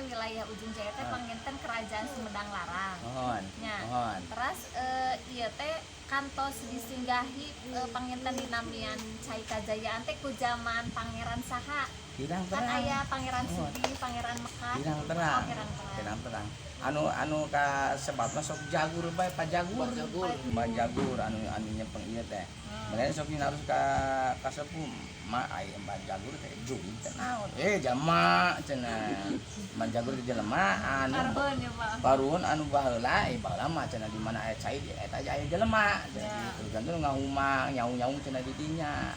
teh wilayah Ujung Jaya teh panginten Kerajaan Sumedang Larang. Mohon. Nya. Mohon. Terus ieu teh kantos disinggahi panginten dinamian Cai Kajayaan teh ku zaman Pangeran saha? Kirang Kan terang. aya Pangeran Mohon. Sudi, Pangeran Mekar. Kirang terang. Oh, kirang terang. Kirang terang. Anu anu ka sebabna sok jagur bae, Pajagur. Pajagur. Pajagur anu anu nyepeng ieu teh. Mulai sok harus ka ka sepuh ma ai Mbah Jagur teh jurig teh naon? Eh, jama cenah. Mbah Jagur teh jelema anu Karuhun ya, Pak. Karuhun anu baheula, eh, baheula mah cenah di mana aya cai eta aja aya jelema cenah gitu. Janten ngahumang nyaung-nyaung cenah di dinya.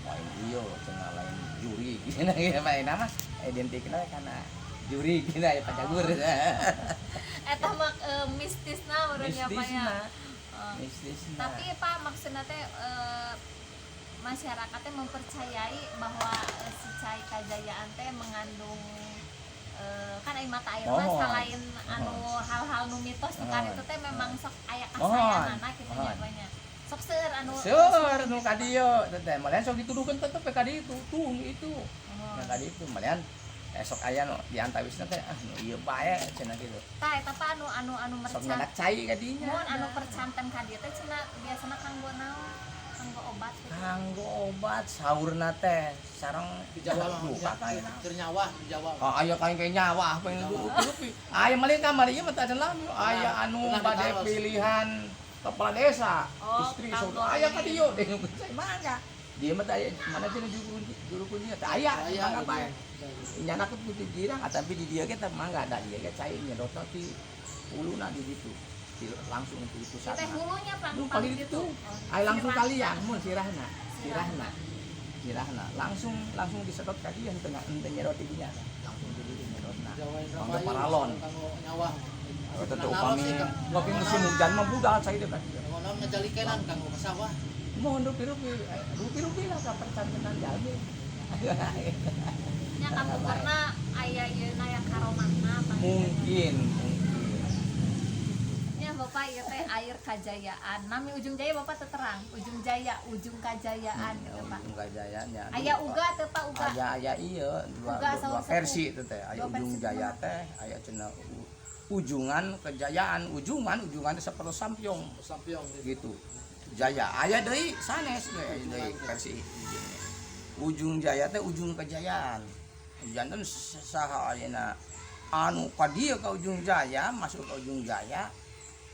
Lain ieu cenah, lain jurig cenah ieu mah nama identikna kana jurig cenah ya Pajagur. Eta mah mistisna urang ya, Pak, ya. Mistisna. Eh, Mistisna. tapi Pak, maksudnya teh masyarakatnya mempercayai bahwa si Cai Kajayaan teh mengandung kan ai mata air mah Mohon. selain anu hal-hal nu mitos nu kan Mohon. itu teh memang sok aya Mohon. kasayanana kitu nya Mohon. Pak, nya. Sok seueur anu Seueur nu ka dieu teh, malian sok dituduhkeun tetep ka dieu tuh itu. Mohon. Nah, ka dieu malian esok aya nu di antawisna teh, ah, nu ieu bae cenah kitu. Tah, eta Pak, anu anu anu Sok mercan nyanak cai ka dinya. Mun anu percanten ka dieu teh cenah biasana kanggo naon? Kanggo obat gitu. Kanggo obat saurna teh sareng Di Jawa mah lupa kayak keur nyawa di Jawa. Ah, aya kain kayak nyawa apa yang rupi. Aya malih kamari ieu mah teh lami. Aya anu Pernah bade ditaros. pilihan kepala desa. Oh, Istri kanggo sok aya ka ini. dieu deh saya mangga. Dia mah teh mana cenah juru kunci, juru kunci teh aya Aya mangga di bae. dieu. Nyanak putih jirang tapi di dieu ge teh mangga da dieu ge cai nyedotna ti huluna di ditu. Di langsung di Teh pusatna. hulunya pang Nu pang paling gitu. itu. Oh, Ay langsung sirahna. kalian mun sirahna. Sirahna. Sirahna langsung langsung disedot ka dieu henteu henteu nyedot di dinya. Langsung di dieu nyedotna. Jawa Kanggo Indramayu paralon. Kanggo nyawa. Oh, tentu Nah, upami naros sih, Kang. ngopi musim hujan mah budal cai teh ka dieu. Kanggo naon ngajalikenan kanggo ka sawah. Mohon rupi-rupi, eh, rupi-rupi lah ka percantenan jalmi. Nya kapungkurna aya ieu na yang karomahna pang. Mungkin, mungkin. Nya Bapak, ieu teh air kajayaan. Nami Ujung Jaya Bapak teu terang. Ujung Jaya, Ujung Kajayaan gitu, Pak. Ujung kajayaannya. Aya uga teu, Pak, uga? Aya aya iya dua, Uga dua, saur dua sepuh. versi itu teh. Aya Dua Ujung versi Jaya kumaha? teh, aya cenah ujungan kejayaan, ujungan ujungan teh seperti sampiong Sampiong gitu. Gitu. Jaya aya deui sanes deui, aya deui versi ujungnya. Ujung Jaya teh ujung kejayaan. Janten saha ayeuna anu ka dieu ka Ujung Jaya, masuk ke Ujung Jaya,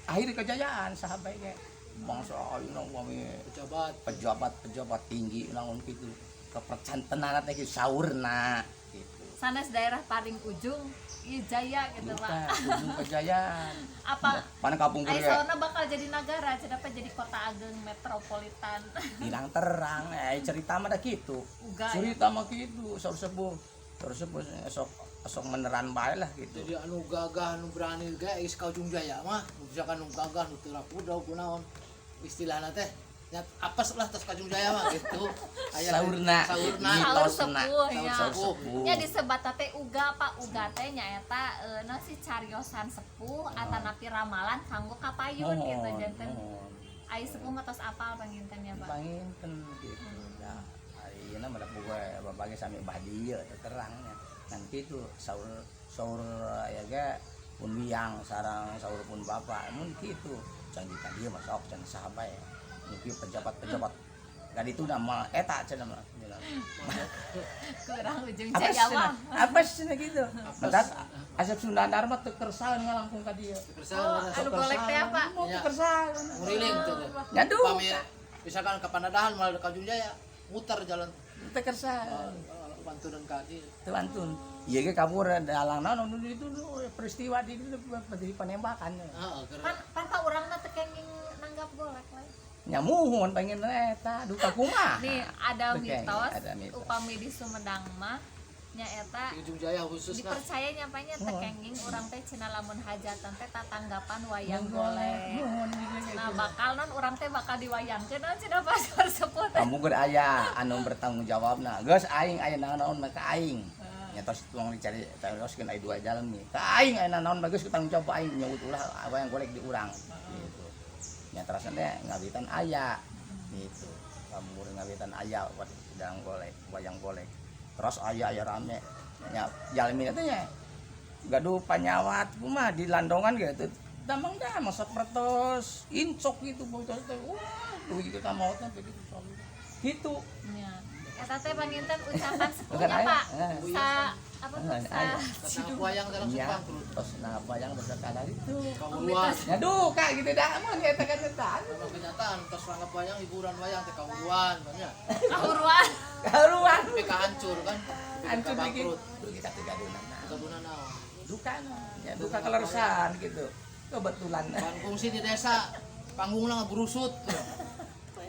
akhir kejayaan saha bae ge. Bangsa ayeuna upami Pejabat. Pejabat-pejabat tinggi naon gitu kepercantenan teh kieu saurna gitu. Sanes daerah paling ujung ieu jaya gitu, Pak. Bukan, ujung kejayaan. Apa Mana kapungkur ai ya saurna bakal jadi nagara, cenah apa jadi kota ageng metropolitan. Bilang terang, eh, cerita mah dah gitu. Uga ya. Cerita mah gitu, saur sepuh. Saur sepuh sok sok meneran bae lah gitu. Jadi anu gagah anu berani ge geus ka Ujung Jaya mah, misalkan anu gagah nu teu kuda kunaon istilahna teh nya apes lah tos ka Ujung Jaya mah gitu. Aya Saurna. Saurna. Saur Mitosna. sepuh ya. Saur sepuh. Nya disebat teh uga, Pak, uga teh nyaeta naon sih, cariosan sepuh atanapi ramalan kanggo kapayun gitu Mohon, janten. mohon. Ai sepuh mah tos apal panginten ya, Pak. Panginten gitu. Dah ayeuna mah da boga babage sami badieu teu terangnya. Nanti itu saur saur aya ge pun biang sarang saur pun bapak mun kitu. Can di dieu mah sok can saha bae. Nu kieu pejabat-pejabat gak itu nama eta cenah mah. Kurang Ujung Apa Jaya cenah? mah. Apa cenah gitu. Mentak Asep Sunandar mah teu kersaeun ngalangkung ka dieu. Oh, anu golek teh apa? Mau teu Iya. kersaeun. Nguriling tuh teh. Nyadu. Upami misalkan ke Panadahan malah ka Ujung Jaya muter jalan. Teu kersaeun. Bantuan ka dieu. Teu antun. Ieu ge kabur dalang naon nu itu nu peristiwa di itu di penembakan. Heeh, keur Pan pan Pak, urangna teu kenging nanggap golek we. Nya muhun pengen eta duka kumaha. Nih ada Teu kenging, mitos, ada mitos. Upami di Sumedang mah nyaeta di Ujung Jaya khususna. Dipercaya nyampainya Oh. teu kenging urang teh cenah lamun hajatan teh tatanggapan wayang golek. Muhun gitu. Nah, bakal non urang teh bakal diwayangkeun naon cenah pasar sepuh teh. Kamu ger aya anu bertanggung jawab nah. Geus aing aya naon mah ka aing. Nya tos tuang dicari teroskeun aya dua jalan nih. Ka aing aya naon mah geus tanggung jawab aing nyebut ulah wayang golek di urang gitu. Nya terasna teh ngawitan aya gitu. Kamu ngawitan aya buat wayang golek, wayang golek. Terus aya aya rame. Nya jalmi teh nya Gaduh panyawat kumaha di landongan gitu. Damang-damang sapertos incok gitu bocah teh. Wah, dugi kita maotna begitu soalnya. Gitu. Nya. Eta teh panginten ucapan Bukan sepuhnya, aya. Pak. Eh. Sa apa tuh Eh, sa aya. Tas wayang teh langsung Iya, bangkrut. tos nah bayang bersekala itu. Kahuruan. Ya duka gitu dah mun eta kan eta. Memang kenyataan tos ranggap wayang hiburan wayang teh kahuruan banyak. Kahuruan. Karuan. Tapi hancur kan. Tapi Hancur dikit. bangkrut. Dugi ka gaduhna. Gaduhna naon. Duka no. Ya duka keleresan gitu. Kebetulan. Bahan kungsi di desa panggungna ngaburusut.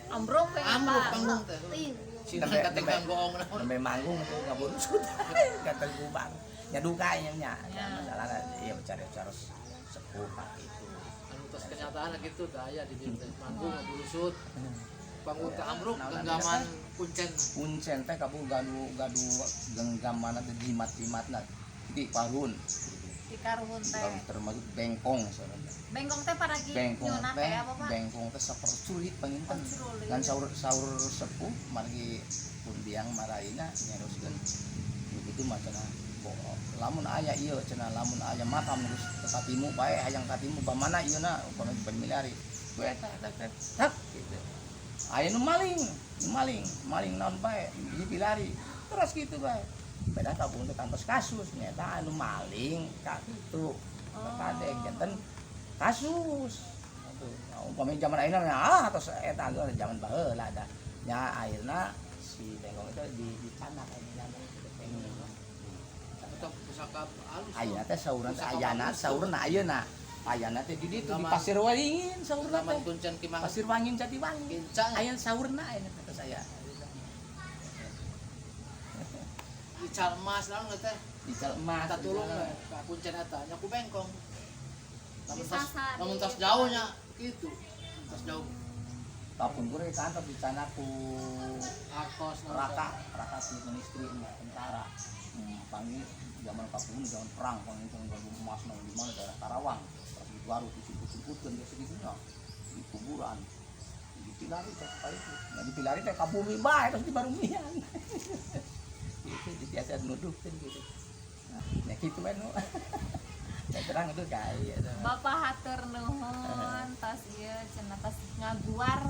Ambruk we, Ambruk Pak. panggung teh. Sina Nembe- katinggang goong naon. Nembe manggung tuh ngaburusut. Kata bubar. Ya duka nya nya. Ya. Masalahna iya cari-cari sepuh pak itu. Anu tos kenyataan gitu teh aya di dieu teh manggung ngaburusut. Panggung teh ambruk genggaman kuncen. Kuncen teh kabu gaduh gaduh genggaman teh jimat-jimatna di parun. Di karuhun teh. Termasuk bengkong saudara. Bengkong teh paragi Bengkong nyunah teh teh apa, Pak? bengkong teh saperculit panginten. Oh, cerulit. Dan saur saur sepuh margi pun biang maraina nyaroskeun begitu mah cenah lamun aya ieu cenah lamun aya makam geus katimu bae hayang katimu bamana ieu na upami milari ku eta tak tak tak gitu aya nu maling nu maling maling naon bae dipilari terus gitu bae beda kabung teh kantos kasus nyata anu maling ka kitu kadek janten kasus. Atuh, umpami zaman ayeuna ah atos eta ge zaman baheula da. Nya akhirna si bengkong itu di dicanak aya bengkong. Atau pusaka alus. Ayeuna teh saurna teh Pusaka ayana bagus. saurna ayeuna. Ayana teh di ditu di Zaman- Pasir Waringin saurna Zaman teh. kuncen kimang Pasir Wangin Jatiwangi. kinca Aya saurna ayeuna teh saya. ical emas naon teh. Ical emas. Minta tulung we ka kuncen eta nya ku bengkong. Lamun tos Disasar, lamun tos gitu. jauh nya kitu. Tos jauh. Kapun kuring kantor dicanak ku Artos naon teh. Raka, Raka si istri tentara. Panggil zaman kapun zaman perang panggil gaduh emas nang di mana daerah Karawang. Terus di Garut dicimput-cimputkeun geus segitunya di kuburan. Dipilari teh apa itu. Nah dipilari teh ka bumi bae terus dibarumian. Itu ditiasa nuduhkeun gitu. Nah, ya gitu we nu. Ya terang itu kaya. Bapak hatur nuhun tos ieu cenah tos ngaguar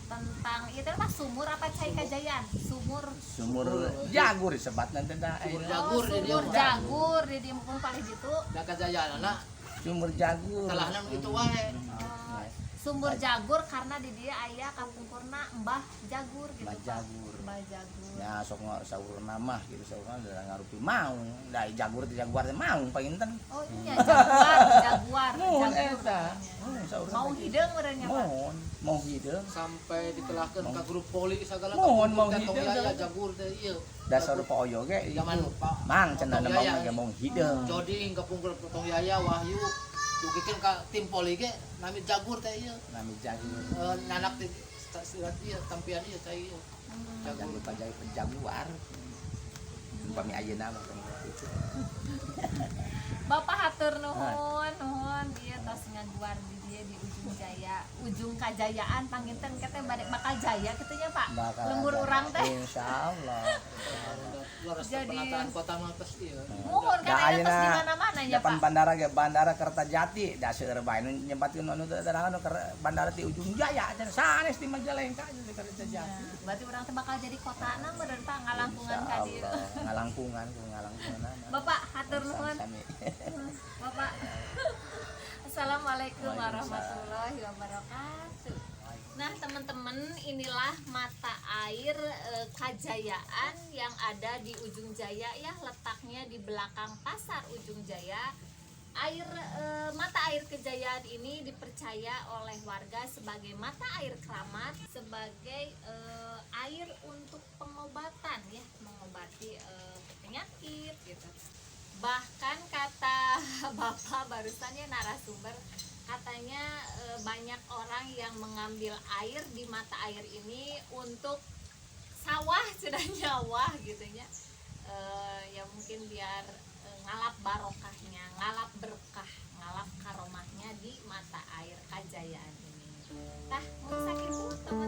tentang ieu teh mah sumur apa cai kajayaan? Sumur. Sumur jagur disebatna teh da. Sumur ayeuna. Jagur oh, di dieu sumur mah. jagur di dieu pun palih ditu. Da kajayaanana Sumur jagur. telahna nu kitu wae. Oh, sumur jagur karena di dieu aya kapungkurna Mbah Jagur gitu. Mbah Pak. Jagur. Mbah Jagur. Ya sok saurna mah gitu saurna da ngarupi maung. Da jagur teh jaguar teh maung panginten. Oh iya jaguar, jaguar, Mun jagur. eta. Mun saurna. Mau teh gitu. hideung meureun nya, Pak. Mun mau hideung. Sampai ditelahkeun ka grup poli sagala Mohon, mau teh tong hideung, yaya sagala. jagur teh ieu. Da saur Pak Oyo ge Zaman itu. Pak Mang cenah Otong mau Yaya. ge mau hideung. Joding kapungkur Potong Yaya Wahyu dugikeun ka tim poli ge nami jagur teh ieu. Nami jagur. Eh, nanak di surat ieu tampian ieu cai ieu. Jagur. Jagur pajai penjaguar. Umpami ayeuna mah kan gitu. Bapak hatur nuhun, nuhun ieu tos ngaguar di dieu di Ujung Jaya, Ujung Kajayaan panginten teh bade bakal jaya kitu nya Pak. Bakal Lembur ada. urang teh. Insyaallah. Luar Jadi- penataan kota mah tos ieu. Muhun kan Da ayeuna tos di ayeuna mana-mana nya depan Pak. bandara ge bandara Kertajati da seueur bae nu nyempatkeun anu teh terangan nu bandara ti Ujung Jaya cenah sanes di Majalengka di Kertajati. Ya, berarti urang teh bakal jadi kotana meureun Pak ngalangkungan ka dieu. Insyaallah ngalangkungan ku ngalangkungan. Bapak hatur nuhun. Sami. Bapak. Assalamualaikum Waalaikumsalam. warahmatullahi wabarakatuh. Nah, teman-teman, inilah mata air Kajayaan yang ada di Ujung Jaya ya, letaknya di belakang pasar Ujung Jaya. Air mata air Kejayaan ini dipercaya oleh warga sebagai mata air keramat, sebagai air untuk pengobatan ya, mengobati penyakit gitu. Bahkan kata bapak barusannya narasumber katanya banyak orang yang mengambil air di mata air ini untuk sawah sudah nyawah gitu ya. Ya mungkin biar ngalap barokahnya, ngalap berkah, ngalap karomahnya di mata air Kajayaan ini. Tah, mun sakitu teman